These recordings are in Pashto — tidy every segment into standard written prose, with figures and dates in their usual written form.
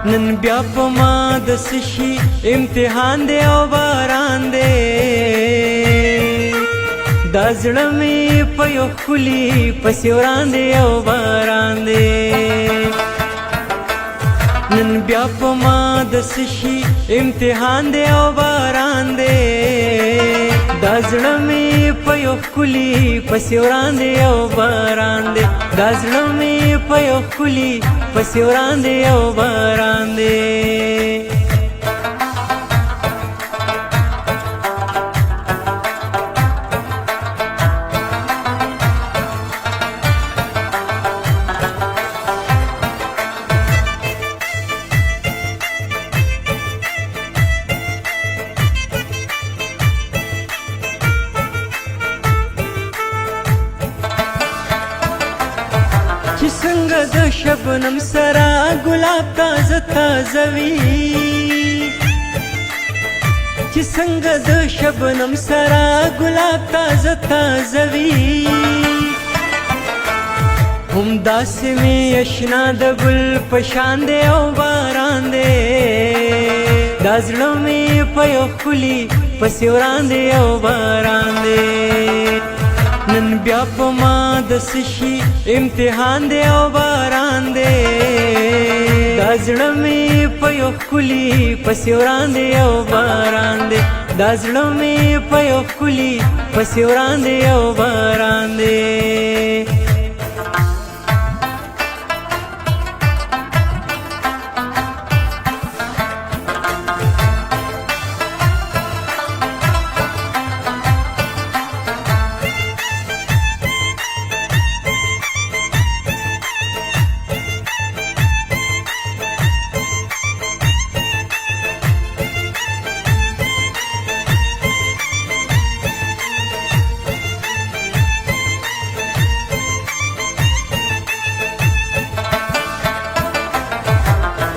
نن بیا په ما د سشي امتحان دی او باران دی. دا زړه مې په یو ښکلي پسې وران دی او باران دی. نن بیا په ما د سشي امتحان دی او باران دی. دا زړه مې په یو ښکلي پسې وران دی او باران دی. دا زړه مې په یو ښکلي پسې وران دی او باران دی. چې څنګه د شبنم سره ګلاب تازه تازه وي، چې څنګه د شبنم سره ګلاب تازه تازه وي، هم داسې مې اشنا د ګل په شان دی او باران دی. دا زړه مې په یو ښکلي پسې وران دی او باران دی. نن بیا په ما د سشي امتحان دی او باران دی. دا زړه مې په یو ښکلي پسې وران دی او باران دی. دا زړه مې په یو ښکلي پسې وران دی او باران دی.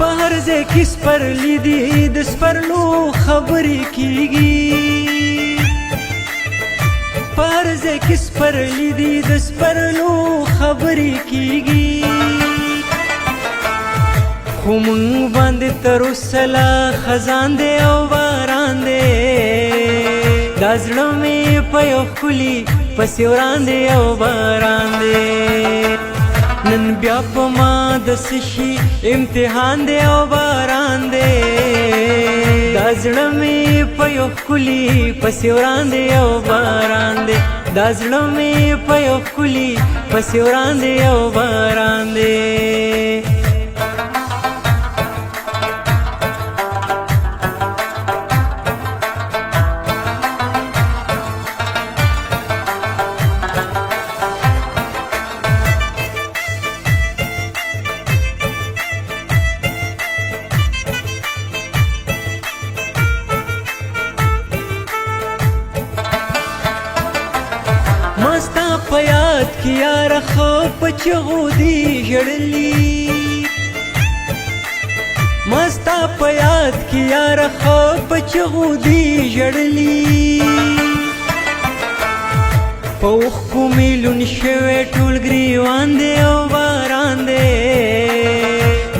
په هر ځای کې سپرلي دي د سپرلو خبرې کیږي، په هر ځای کې سپرلي دي د سپرلو خبرې کیږي، خو مونږ باندې تر اوسه لا خزان دی او باران دی. دا زړه مې په یو ښکلي پسې وران دی او باران دی. نن بیا په ما د سشي امتحان دی او باران دی. دا زړه مې په یو ښکلي پسې وران دی او باران دی. دا زړه مې په یو ښکلي پسې وران دی او باران دی. ما ستا په یاد کې یاره ښه په چغو دي ژړلي، ما ستا په یاد کې یاره ښه په چغو دي ژړلي، په اوښکو مې لوند شوی ټول ګریوان دی او باران دی.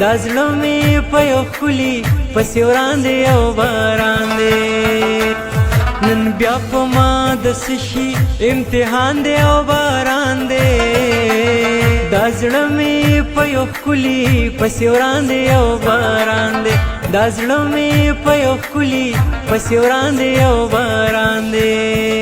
دا زړه مې په یو ښکلي پسې وران دی او باران دی. نن بیا په ما د سشي امتحان دی او باران دی. دا زړه مې په یو ښکلي پسې وران دی او باران دی. دا زړه مې په یو ښکلي پسې وران دی او باران دی.